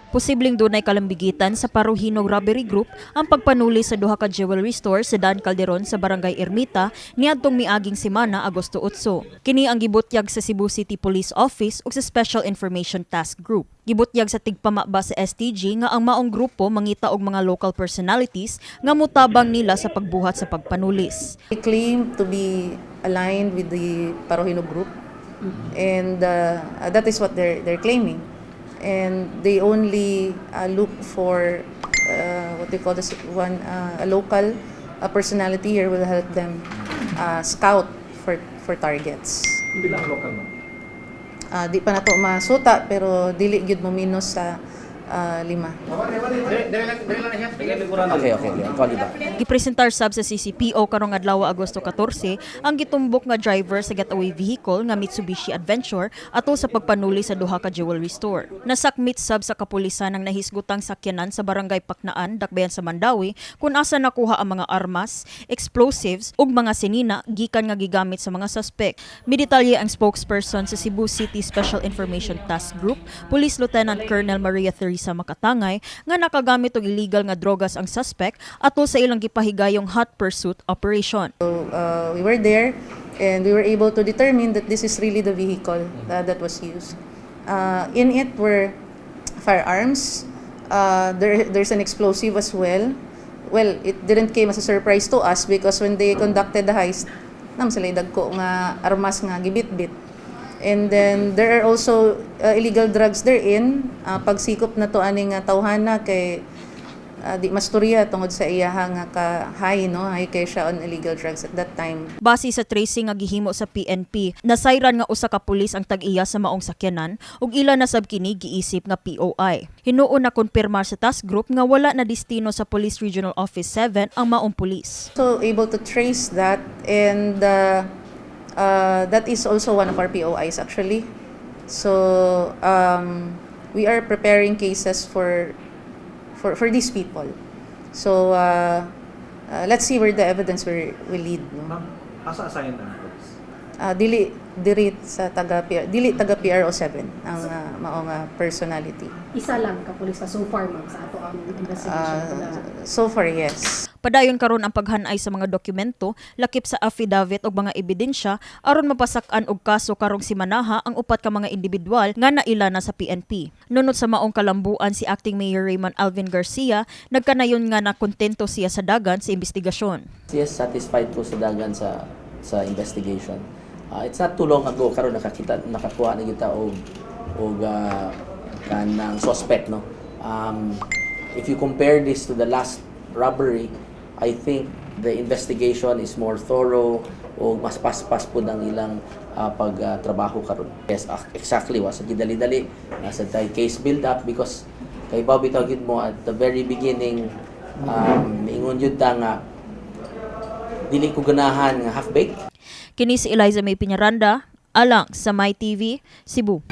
Posibleng dunay kalambigitan sa Parojinog Robbery Group ang pagpanuli sa duha ka jewelry store sa Daan Calderon sa Barangay Ermita niadtong miaging semana, Agosto 8. Kini ang gibutyag sa Cebu City Police Office ug sa Special Information Task Group. Gibutyag sa tigpamaba sa STG nga ang maong grupo mangita og mga local personalities nga mutabang nila sa pagbuhat sa pagpanulis. They claim to be aligned with the Parojinog Group, and that is what they're claiming. And they only look for what they call this one, a local personality here will help them scout for targets. Pila ang local, ma'am? Di pa nato masuta, pero dili gyud mo minus sa lima. Okay. Call you back. Gipresentar sab sa CCPO karong adlaw, Agosto 14, ang gitumbok nga driver sa getaway vehicle nga Mitsubishi Adventure atol sa pagpanuli sa duha ka jewelry store. Nasakmit sab sa kapulisan ang nahisgutang sakyanan sa Barangay Paknaan, Dakbayan sa Mandaue, kung asa nakuha ang mga armas, explosives ug mga sinina gikan nga gigamit sa mga suspect. Midetalye ang spokesperson sa Cebu City Special Information Task Group, Police Lieutenant Colonel Maria Theresa Makatangay, nga nakagamit og illegal nga drogas ang suspect atol sa ilang gipahigayong hot pursuit operation. So we were there and we were able to determine that this is really the vehicle that was used. In it were firearms. There's an explosive as well. Well, it didn't came as a surprise to us because when they conducted the heist, naa man sila dagko nga armas nga gibitbit. And then there are also illegal drugs therein. Pagsikop nato ani nga tawhana kay di masturya tungod sa iyaha nga ka high, no, high kay siya on illegal drugs at that time. Base sa tracing nga gihimo sa PNP, nasayran nga usa ka pulis ang tag-iya sa maong sakyanan ug ila na sab kini giisip nga POI. Hinuon na kumpirmar sa task group nga wala na destino sa Police Regional Office 7 ang maong pulis. So able to trace that, and that is also one of our POIs, actually. So we are preparing cases for these people. So let's see where the evidence will lead, no? Ma'am, asa assign ang police? Dili diri sa taga PR, dili taga PRO 7 ang maong personality. Isa lang ka pulis so far, ma'am, sa ato ang investigation na So far, yes. Padayon karon ang paghanay sa mga dokumento lakip sa affidavit ug mga ebidensya aron mapasak-an og kaso karong simanaha ang upat ka mga individual nga naila na sa PNP. Nunot sa maong kalambuan si Acting Mayor Raymond Alvin Garcia, nagkanayon nga nakontento siya sa dagan sa investigasyon. Yes, satisfied ko sa dagan sa investigation. It's not too long ago karon nakakita, nakakuha na kita og kanang suspect, no. If you compare this to the last robbery, I think the investigation is more thorough o mas paspas pud ang ilang pagtrabaho karon. Yes, exactly, wa sa gidali-dali, nasa tay case build up because kay bitaw gid mo at the very beginning, miingon jud ta nga dili ko ganahan nga half baked. Kini si Eliza May Piñaranda, alang sa My TV, Cebu.